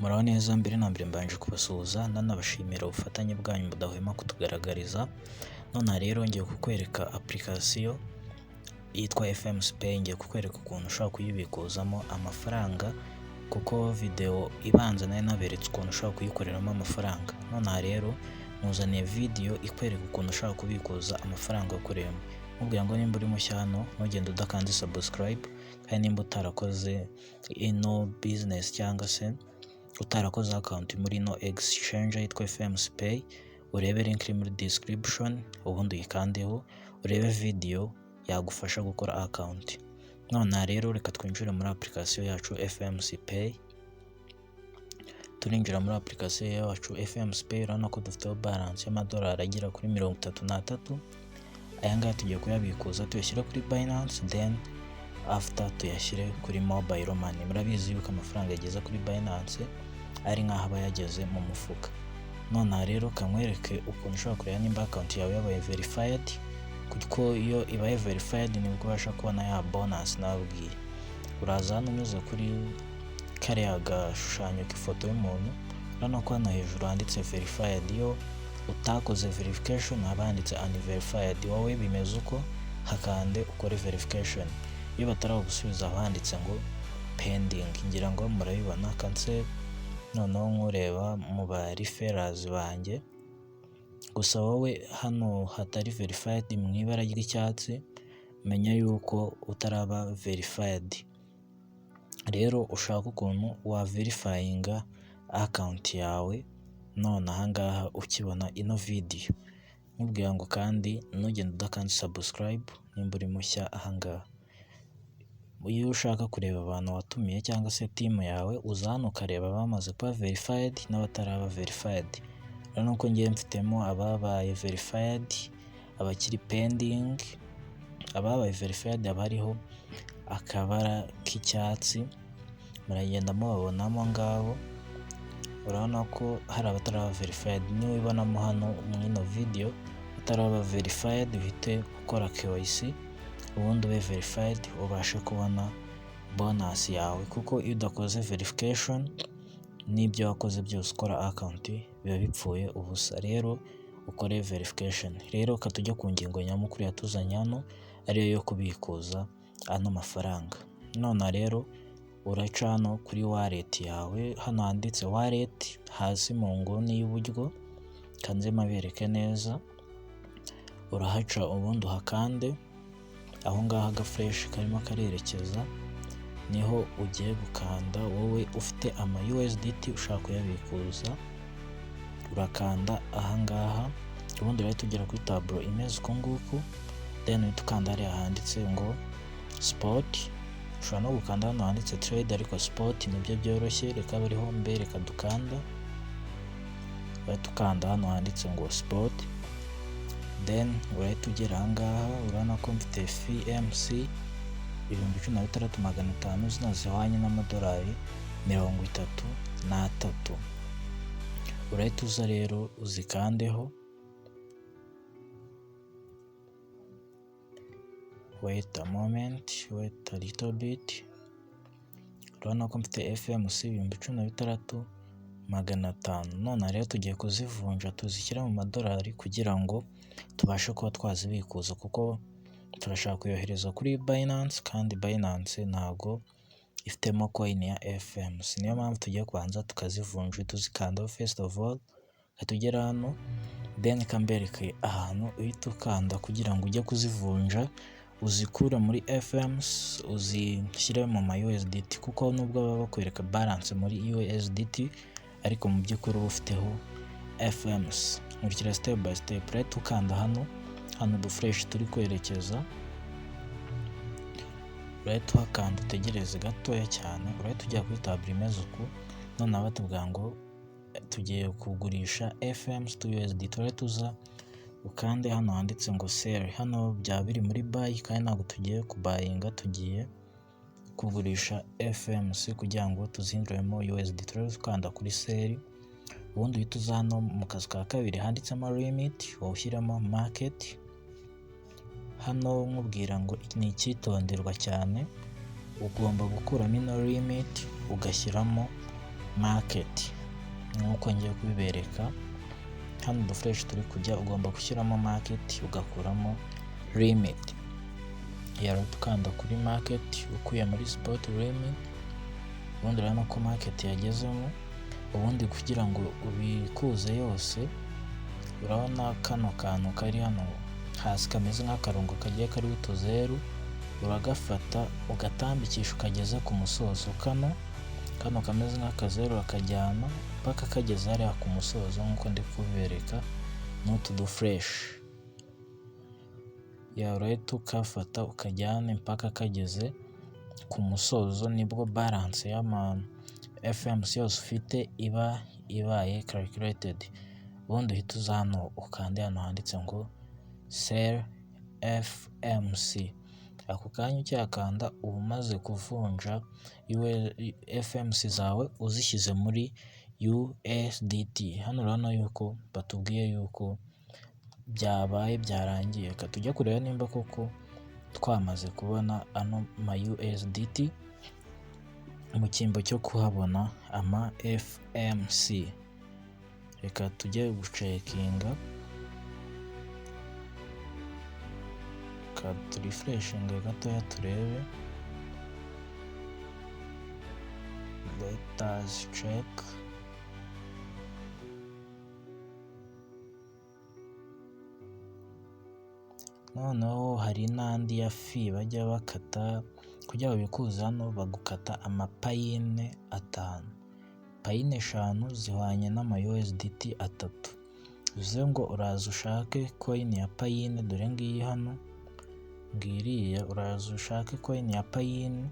Muraho neza. Mbere na mbere mbanje kubasuhuza, nanabashimira ubufatanye bwanyu mudahwema kutugaragariza. Nonaha rero ngiye kukwereka application yitwa FMC Pay, ngiye kukwereka ukuntu ushobora kuyibikuzamo amafaranga, kuko video ibanza nari naberetse ukuntu ushobora kuyikoreramo amafaranga. Nonaha rero nkuzaniye video ikwereka ukuntu ushobora kubikuza amafaranga wakoreyemo. Nkubwira ngo nimba uri mushya hano, ntugende udakanze subscribe, kandi nimba utarakoze ino business cyangwa se utarakoze account muri ino exchange yitwa FMC Pay, urebe link iri muri description, ubundi uyikandeho urebe video yagufasha gukora account. Nonaha rero reka twinjire muri application yacu FMC Pay. Turinjira muri application yacu FMC Pay, urabona ko dufiteho balance y'amadolari agera kuri 33. Aya ngaya tugiye kuyabikuza tuyashyire kuri Binance, then after tuyashyire kuri mobile money. Murabizi yuko amafaranga yageze kuri Binance ari nk'aho aba yageze mu mufuka. Nonaha rero kamwereke ukuntu ushobora kureba nimba account yawe yabaye verified, kuko iyo ibaye verified nibwo ubasha kubona ya bonus nababwiye. Uraza hano unyuze kuri kariya gashushanyo k'ifoto y'umuntu, urabona ko hano hejuru handitse verified. Iyo utakoze verification haba handitse unverified. Wowe bimeze uko, hakande ukore verification. Iyo bataragusubiza haba handitse ngo pending, ngira ngo murabibona. Kanse noneho nkureba mu ba referrals banjye gusa, wowe hano hatari verified mu ibara ry'icyatsi, menya yuko utaraba verified. Rero ushaka ukuntu wa verifyinga account yawe none ahangaha ukibona ino video. Nkubwira ngo kandi ntugende udakanze subscribe nimba uri mushya ahangaha. Iyo ushaka kureba abantu watumiye cyangwa se team yawe, uza hano ukareba abamaze kuba verified n'abataraba verified. Urabona ko ngewe mfitemo ababaye verified, abakiri pending. Ababaye verified haba hariho akabara k'icyatsi, muragenda mubabonamo ngabo. Urabona ko hari abataraba verified. Niwibonamo hano muri ino video utaraba verified, uhite ukora KYC, ubundi ube verified ubashe kubona bonus yawe, kuko iyo udakoze verification n'ibyo wakoze byose ukora account biba bipfuye ubusa. Rero ukore verification. Rero reka tujye ku ngingo nyamukuru yatuzanye hano, ariyo yo kubikuza ano mafaranga. None rero uraca hano kuri wallet yawe, hano handitse wallet hasi mu nguni y'iburyo, kanze mabereke neza. Urahaca ubundi uhakande aho ngaho agaflèche karimo karerekeza, niho ugiye gukanda. Wowe ufite ama USDT ushaka kuyabikuza, urakanda ahangaha, ubundi urahita ugera kuri tableau imeze uku nguku, then uhita ukanda hariya handitse ngo spot. Ushobora no gukanda hano handitse trade, ariko spot nibyo byoroshye, reka bariho mbereka dukanda. Urahita ukanda hano handitse ngo spot, then urahita ugera ahangaha. Urabona ko mfite FMC 16,500, zino zihwanye n'amadolari 33. Urahita uza rero uzikandeho. Wait a moment, wait a little bit. Urabona ko mfite FMC 16,500. None rero tugiye kuzivunja tuzishyire mu madolari kugira ngo tubashe kuba twazibikuza, kuko turashaka kuyohereza kuri Binance, kandi Binance ntago ifitemo coin ya FMC. Niyo mpamvu tugiye kubanza tukazivunja tuzikandaho. First of all tugera hano, then kambereke ahantu uhita ukanda kugira ngo ujye kuzivunja, uzikure muri FMC uzishyire mu ma USDT, kuko nubwo baba bakwereka balance muri USDT, ariko mu by'ukuri uba ufiteho FMC. Nkurikira step by step. Rero ukanda hano, hano uduflèche turi kwerekeza, urahita uhakanda, utegereze gatoya cyane, urahita ujya kuri tableau imeze uku. Noneho batubwira ngo tugiye kugurisha FMC to USD, turahita uza ukande hano handitse ngo sell. Hano byaba biri muri buy, kandi ntabwo tugiye kubayinga, tugiye kugurisha FMC kugira ngo tuzihinduremo USD. Turahita ukanda kuri sell, ubundi uhita uza hano mu kazu ka kabiri handitsemo limit, wowe ushyiramo market. Hano nkubwira ngo ni icyitonderwa cyane, ugomba gukuramo ino limit ugashyiramo market nk'uko ngiye kubibereka. Hano udufureshi turi kujya, ugomba gushyiramo market ugakuramo limit. Urahita ukanda kuri market ukuye muri spot limit, ubundi urabona ko market yagezemo. Ubundi kugira ngo ubikuze yose, urabona kano kantu kari hano hasi kameze nk'akarongo kagiye kariho utuzeru, uragafata ugatambikisha ukageze ku musozo. Kano kameze nk'akazeru urakajyana mpaka kageze hariya ku musozo nk'uko ndi kubibereka n'utu dufureshi. Urahita ukafata ukajyane mpaka kageze ku musozo, nibwo balance y'ama FMC yose ufite iba ibaye calculated. Ubundi uhita uza hano ukande hano handitse ngo sell FMC. Ako kanya ukihakanda uba umaze kuvunja FMC zawe uzishyize muri USDT. Hano urabona yuko batubwiye yuko byabaye byarangiye. Reka tujye kureba nimba koko twamaze kubona ano ma USDT mu cyimbo cyo kuhabona ama FMC. Reka tujye gucekinga, reka turifureshinge gatoya turebe. Let us check. Noneho hari n'andi ya fee bajya bakata kugira babikuze hano, bagukata amapayine 5. Payine 5 zihwanye n'ama USDT 3. Bivuze ngo uraza ushake coin ya payine, dore ngiyi hano ngiriya, uraza ushake coin ya payine,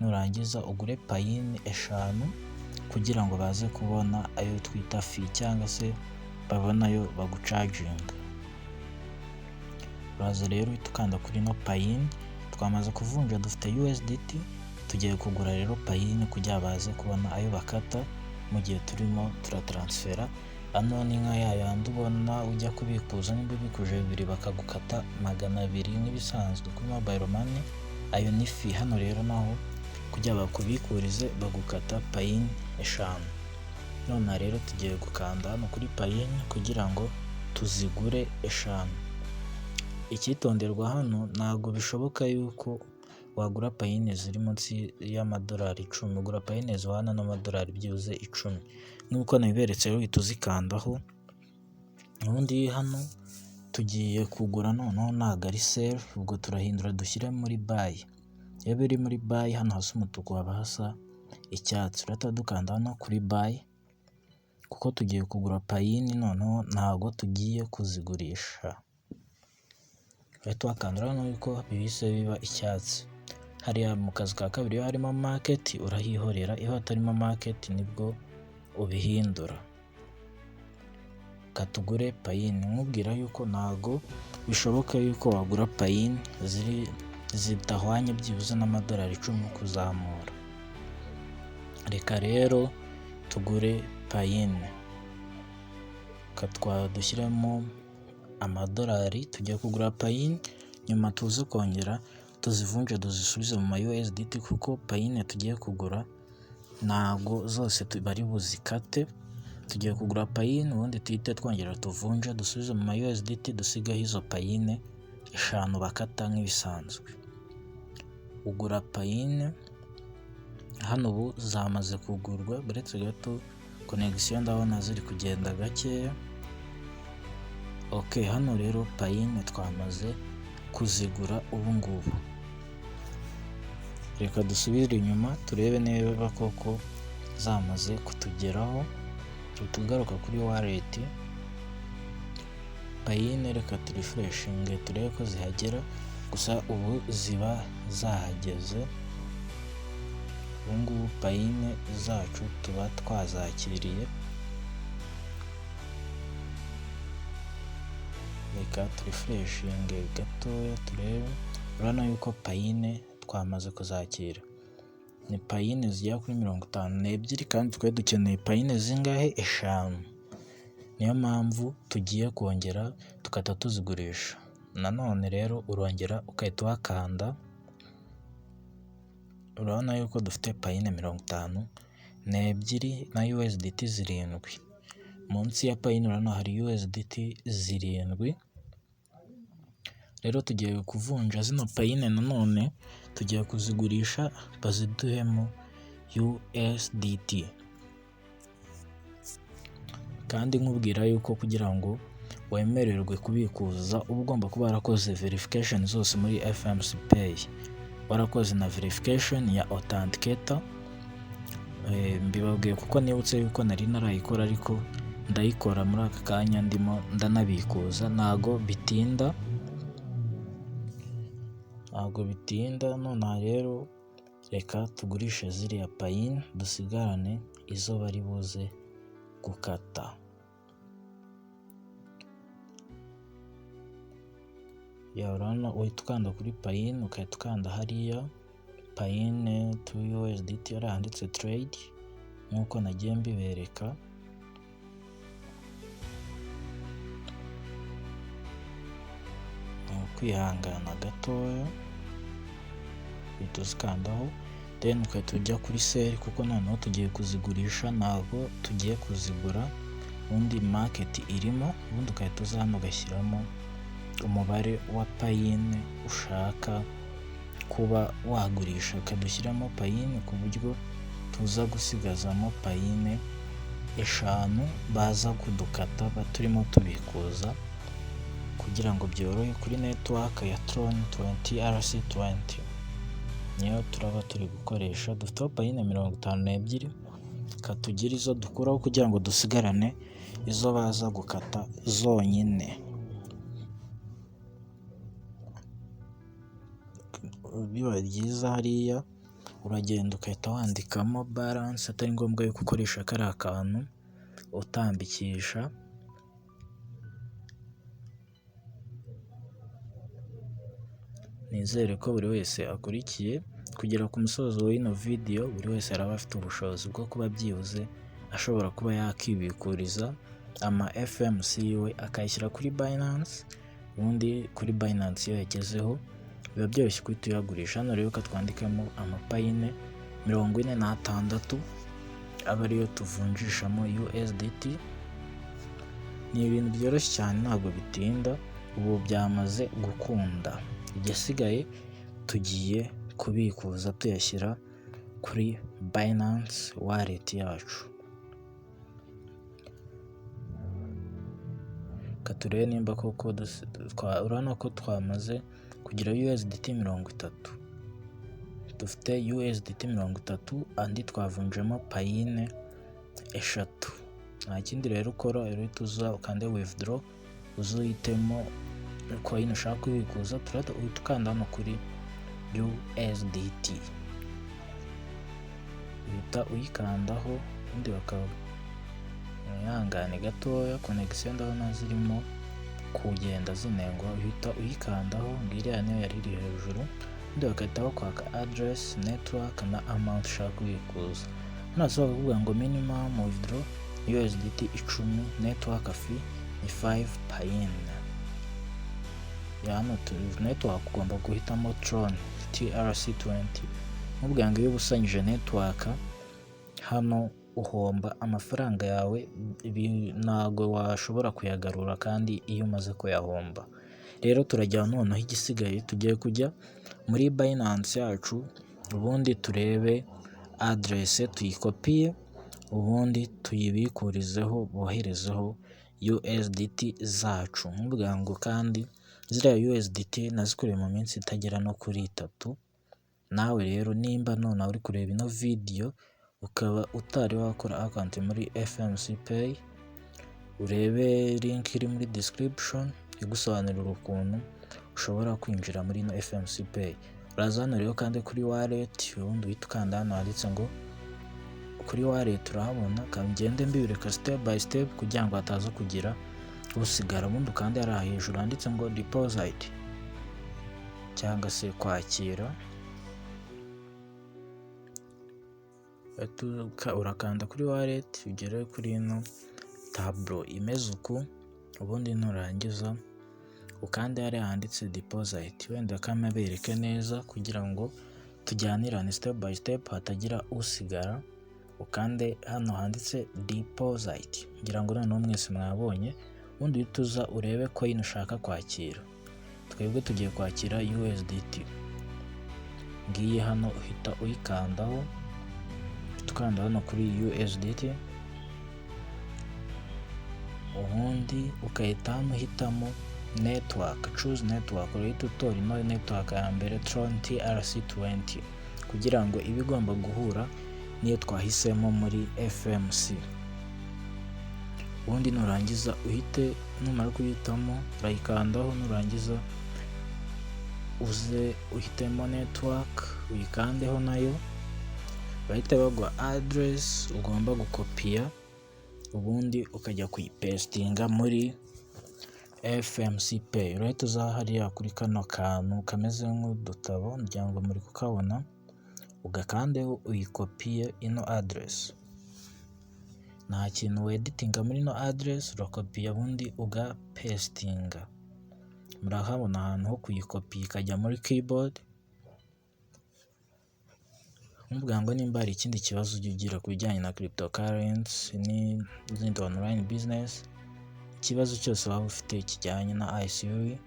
nurangiza ugure payine 5 kugira ngo baze kubona ayo twita fee cyangwa se babone ayo bagucaginga. Uraza rero uhita ukanda kuri no payine. Twamaze kuvunja dufite USDT, tugiye kugura rero payine kugira baze kubona ayo bakata mu gihe turimo turataransfera. Ano ni nka ya yandi ubona ujya kubikuza, nimba ubikuje 2 bakagukata 200 nk'ibisanzwe kuri mobile money, ayo ni fee. Hano rero naho kugira bakubikurize bagukata payine 5. None rero tugiye gukanda hano kuri payine kugira ngo tuzigure 5. Icyitonderwa hano, ntabwo bishoboka yuko wagura payine ziri munsi y'amadolari 10, ugura payine zihwana n'amadolari byibuze 10. Nk'uko nabiberetse rero uhita uzikandaho. Ubundi hano tugiye kugura, noneho ntabwo ari sell, ubwo turahindura dushyire muri buy. Iyo biri muri buy hano hasa umutuku haba hasa icyatsi. Turahita dukanda hano kuri buy kuko tugiye kugura payine, noneho ntabwo tugiye kuzigurisha. Urahita uhakanda, urabona yuko bihise biba icyatsi. Hariya mu kazu ka kabiri iyo harimo market urahihorera, iyo hatarimo market nibwo ubihindura. Reka tugure payine, nkubwira yuko ntago bishoboka yuko wagura payine zidahwanye byibuze n'amadolari 10 kuzamura. Reka rero tugure payine, reka dushyiremo amadolari, tugiye kugura payine, nyuma tuze kongera tuzivunje tuzisubize mu ma USDT, kuko payine tugiye kugura ntago zose bari buzikate. Tugiye kugura payine ubundi tuhite twongera tuvunje dusubize mu ma USDT, dusigeho izo payine 5 bakata nk'ibisanzwe. Ugura payine hano ubu zamaze kugurwa, buretse gato connection ndabona ziri kugenda gakeya. Ok, hano rero payine twamaze kuzigura ubu ngubu. Reka dusubire inyuma turebe niba koko zamaze kutugeraho. Tugaruka kuri wallet, payine reka turifureshinge turebe ko zihagera, gusa ubu ziba zahageze. Ubu ngubu payine zacu tuba twazakiriye. Reka turifureshinge gatoya turebe, urabona yuko payine twamaze kuzakira. Ni payine zigera kuri 52 kandi twari dukeneye payine zingahe? 5. Niyo mpamvu tugiye kongera tugahita tuzigurisha. Nanone rero urongera ugahita uhakanda, urabona yuko dufite payine 54. n'ebyiri na USDT 7. Munsi ya Payini urabona hari USDT 7. Rero tugiye kuvunja zino Payine, nanone tugiye kuzigurisha baziduhemo USDT. Kandi nkubwira yuko kugira ngo wemererwe kubikuza uba ugomba kuba warakoze verification zose muri FMC Pay, warakoze na verification ya authenticator. Mbibabwiye kuko nibutse yuko nari narayikora, ariko ndayikora muri aka kanya ndimo ndanabikuza, ntago bitinda, ntago bitinda. Nonaha rero reka tugurishe ziriya Payine dusigarane izo bari buze gukata. Ya, urabona uhita ukanda kuri Payine, ugahita ukanda hariya Payine to USDT hariya handitse trade nk'uko nagiye mbibereka. Ni ukwihangana gatoya, uhita uzikandaho then ugahita ujya kuri sell, kuko noneho tugiye kuzigurisha ntabwo tugiye kuzigura, ubundi market irimo. Ubundi ugahita uza hano ugashyiramo umubare wa Payine ushaka kuba wagurisha, ukadushyiramo Payine ku buryo tuza gusigazamo Payine 5 baza kudukata turimo tubikuza, kugira ngo byorohe kuri network ya Tron 20 RC20 niyo turaba turi gukoresha. Dufiteho Payine 52, reka tugire izo dukuraho kugira ngo dusigarane izo baza gukata zonyine. Biba byiza hariya uragenda ugahita wandikamo balance, atari ngombwa yuko ukoresha kariya kantu utambikisha. Nizere ko buri wese akurikiye kugera ku musozo w'ino video, buri wese araba afite ubushobozi bwo kuba byibuze ashobora kuba yakibikuriza ama FMC yiwe akayashyira kuri Binance. Ubundi kuri Binance iyo yagezeho biba byoroshye guhita uyagurisha. Hano rero twandikamo amapayine 46 aba ariyo tuvunjishamo USDT. Ni ibintu byoroshye cyane ntabwo bitinda, ubu byamaze gukunda. Igisigaye tugiye kubikuza tuyashyira kuri Binance wallet yacu. Reka turebe nimba koko urabona ko twamaze kugira USDT 30, dufite USDT 30 andi twavunjemo Payine 3. Nta kindi rero ukora, uhita uza ukande withdraw, uze uhitemo coin ushaka kubikuza, uhita ukanda hano kuri USDT, uhita uyikandaho, ubundi bakaba mwihangane gatoya, connection ndabona zirimo kugenda zinengwa, uhita uyikandaho, ngiriya niyo yari iri hejuru, ubundi bagahita bakwaka address, network na amount ushaka kubikuza. Hano hasi bakakubwira ngo minimum withdraw USDT 10, network fee ni 5 Payine. Ya hano network ugomba guhitamo Tron TRC20. Nkubwira ngo iyo ubusanyije network hano uhomba amafaranga yawe, ntago washobora kuyagarura kandi iyo umaze kuyahomba. Rero turajya noneho igisigaye tugiye kujya muri Binance yacu, ubundi turebe address tuyikopiye, ubundi tuyibikurizeho boherezeho USDT zacu. Nkubwira ngo kandi ziriya USDT nazikoreye mu minsi itagera no kuri 3. Nawe rero nimba nonaha uri kureba ino video ukaba utari wakora account muri FMC Pay, urebe link iri muri description igusobanurira ukuntu ushobora kwinjira muri ino FMC Pay. Uraza hano rero kandi kuri wallet, ubundi uhita ukanda hano handitse ngo kuri wallet, urahabona. Ngende mbibireka step by step kugira ngo hataza kugira usigara. Ubundi ukande hariya hejuru handitse ngo deposit cyangwa se kwakira, urakanda kuri wallet ugere kuri ino taburo imeze uku, ubundi nurangiza ukande hariya handitse deposit. Wenda kamabereke neza kugira ngo tujyanirane step by step hatagira usigara. Ukande hano handitse deposit. Ngira ngo noneho mwese mwabonye. Ubundi uhite uza urebe coin ushaka kwakira. Twebwe tugiye kwakira USDT, ngiyi hano. Uhita uyikandaho, uhita ukanda hano kuri USDT, ubundi ugahita hano uhitamo network, choose network. Urahita utora ino network ya mbere, Tron TRC20, kugira ngo ibe igomba guhura n'iyo twahisemo muri FMC. Ubundi nurangiza uhite, numara kuyihitamo urayikandaho, nurangiza uze uhitemo network, uyikandeho nayo. Bahita baguha address ugomba gukopiya, ubundi ukajya kuyipesitinga muri FMC Pay. Urahita uza hariya kuri kano kantu kameze nk'udutabo, ngira ngo muri kukabona, ugakandeho uyikopiye ino address. Nta kintu weditinga muri ino address, urakopiya ubundi ugapesitinga. Murahabona ahantu ho kuyikopiya ikajya muri keyboard. Nkubwira ngo nimba hari ikindi kibazo ujya ugira ku bijyanye na cryptocurrency n'izindi online business, ikibazo cyose waba ufite kijyanye na ICU,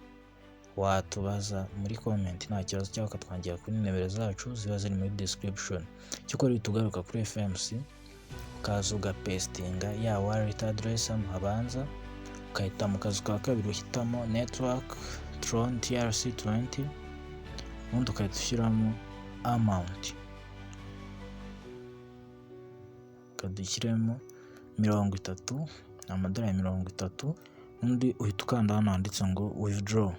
watubaza muri comment nta kibazo, cyangwa ukatwangira kuri nimero zacu ziba ziri muri description. Cyokora uhita ugaruka kuri FMC, ukaza ugapesitinga ya wallet address hano habanza, ugahita mu kazu ka kabiri uhitamo network Tron TRC20, ubundi ugahita ushyiramo amount, ukadushyiremo 30, amadolari 30, ubundi uhita ukanda hano handitse ngo withdraw.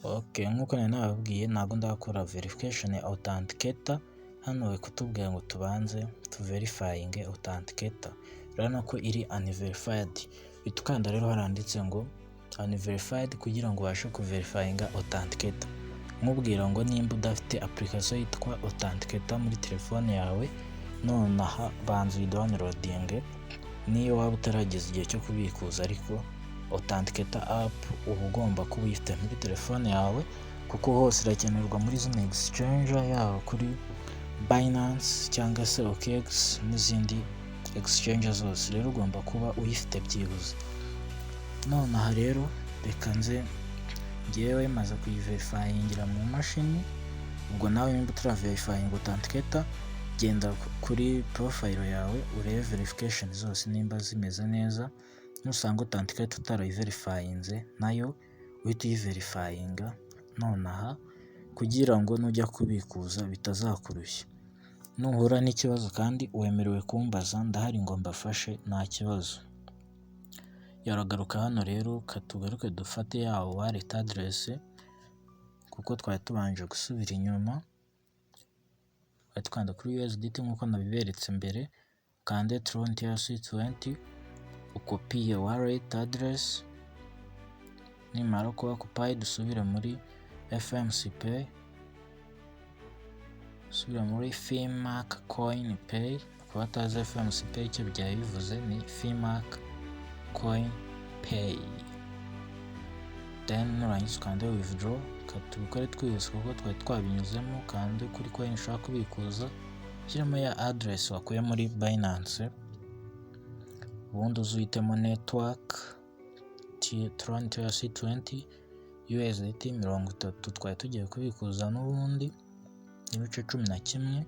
Ok, nk'uko nari nababwiye, ntabwo ndakora verification ya authenticator. Hano bari kutubwira ngo tubanze tuverifyinge authenticator. Urabona ko iri unverified. Uhita ukanda rero haranditse ngo unverified kugira ngo ubashe kuverifyinga authenticator. Nkubwira ngo nimba udafite application yitwa authenticator muri telefone yawe nonaha, banza uyidownloadinge. Niyo waba utarageza igihe cyo kubikuza, ariko authenticator app uba ugomba kuba uyifite muri telefone yawe, kuko hose irakenerwa muri zino exchange, yaba kuri Binance cyangwa se OKX n'izindi exchange zose. Rero ugomba kuba uyifite byibuze. Nonaha rero reka nze, ngewe maze kuyiverifyingira mu mashini. Ubwo nawe nimba utaraverifyinga authenticator, genda kuri profile yawe urebe verification zose nimba zimeze neza. Nusanga authenticator utarayiverifyinze, nayo uhite uyiverifyinga nonaha, kugira ngo nujya kubikuza bitazakurushya. Nuhura n'ikibazo kandi wemerewe kumbaza, ndahari ngo mbafashe, nta kibazo. Yaragaruka hano rero, katugaruke dufate ya wallet address, kuko twari tubanje gusubira inyuma. Twari tukanda kuri USDT nk'uko nabiberetse mbere, ukande Tron TRC20, ukopiye wallet address. Nimara kuba copied, dusubire muri FMC Pay, usubire muri Fimark Coin Pay. Ku batazi FMC Pay icyo byaba bivuze, ni Fimark Coin Pay. Then nurangiza ukande withdraw. Tubikore twihuse kuko twari twabinyuzemo. Ukande kuri coin ushaka kubikuza, ushyiremo ya address wakuye muri Binance, ubundi uze uhitemo network Tron TRC20, USDT 30 twari tugiye kubikuza n'ubundi n'ibice 11.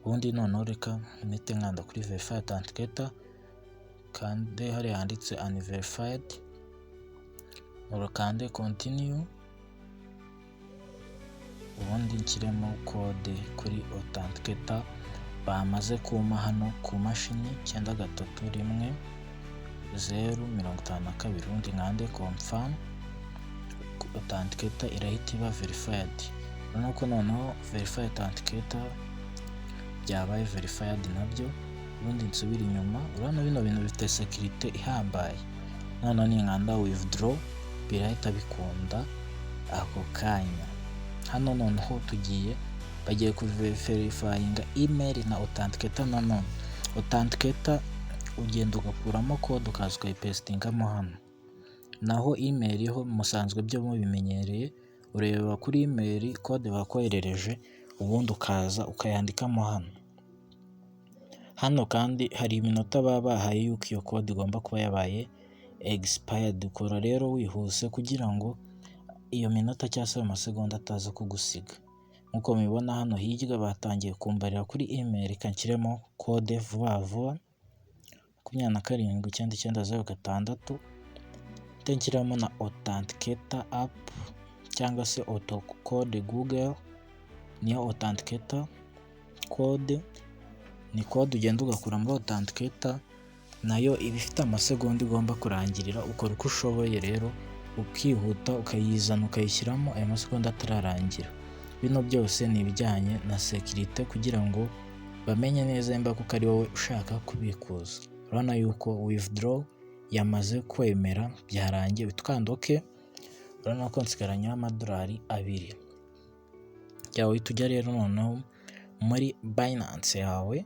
Ubundi noneho reka mpite nkanda kuri verify authenticator, kande hariya handitse unverified, urakande continue, ubundi nshyiremo code kuri authenticator bamaze kumpa hano ku mashini, 931052, ubundi nkande confirm. Authenticator irahita iba verified. Urabona ko noneho verify authenticator byabaye verified nabyo. Ubundi nsubire inyuma. Urabona bino bintu bifite sécurité ihambaye. Noneho ninkanda withdraw birahita bikunda ako kanya. Hano noneho tugiye, bagiye kuverifyinga email na authenticator. Nanone authenticator ugenda ugakuramo code, ukaza ukayipesitingamo hano. Naho email ho musanzwe byo mubimenyereye, ureba kuri email code bakoherereje. Ubundi ukaza ukayandikamo hano. Hano kandi hari iminota baba bahaye yuko iyo code igomba kuba yabaye expired. Ukora rero wihuse kugira ngo iyo minota cyangwa se ayo masegonda ataza kugusiga. Nk'uko mubibona hano hirya batangiye kumbarira kuri email, reka nshyiremo code vuba vuba, 27 99 06, mpite nshyiramo na authenticator app cyangwa se auto code Google, niyo authenticator code, ni code ugenda ugakura muri authenticator, nayo iba ifite amasegonda igomba kurangirira. Ukora uko ushoboye rero ukihuta ukayizana ukayishyiramo ayo masegonda atararangira. Bino byose ni ibijyanye na sécurité kugira ngo bamenye neza nimba koko ari wowe ushaka kubikuza. Urabona yuko withdraw yamaze kwemera, byarangiye, uhita ukanda OK. Urabona ko nsigaranyeho amadolari 2. Jya uhita ujya rero noneho muri Binance yawe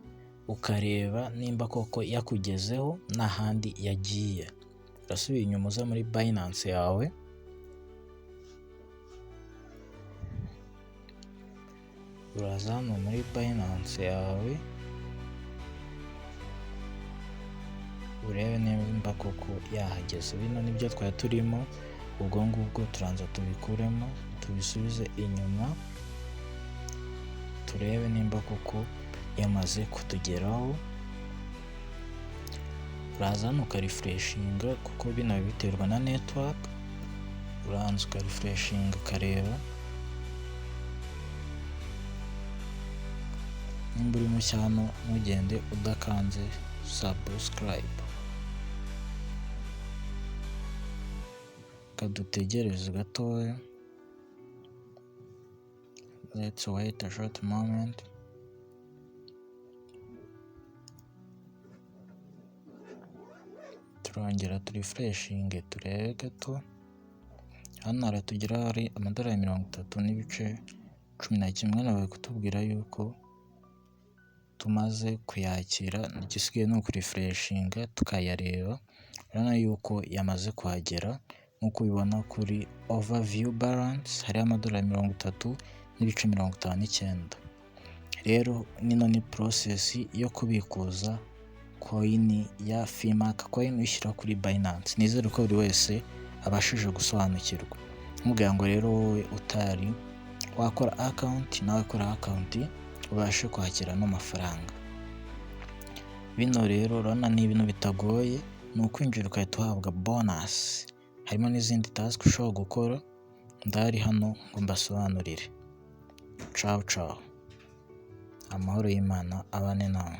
ukareba nimba koko yakugezeho n'ahandi yagiye. Urasubira inyuma uza muri Binance yawe, uraza hano muri Binance yawe urebe nimba koko yahageze. Bino nibyo twari turimo, ubwo ngubwo turanza tubikuremo tubisubize inyuma, turebe nimba koko yamaze kutugeraho. Uraza hano ukarefreshinga kuko bino biba biterwa na network, urabanza ukarefreshinga ukareba nimba uri mushya hano, ntugende udakanze subscribe. Reka dutegereze gatoya, let's wait a short moment. Turongera turefreshinge turebe gato. Hano haratugeraho hari amadolari 30.11. Hano bari kutubwira yuko tumaze kuyakira, igisigaye ni ukurefreshinga tukayareba. Urabona yuko yamaze kuhagera nk'uko ubibona kuri overview balance hariho amadolari 30.59. Rero nino ni process yo kubikuza coin ya Fimark coin uyishyira kuri Binance. Nizere ko buri wese abashije gusobanukirwa. Nkubwira ngo rero wowe utari wakora account, nawe kora account ubashe kwakira ano mafaranga. Bino rero urabona ni ibintu bitagoye, ni ukwinjira ugahita uhabwa bonus. Harimo n'izindi task ushobora gukora, ndahari hano ngo mbasobanurire. Cawu cawu, amahoro y'Imana abane nawe.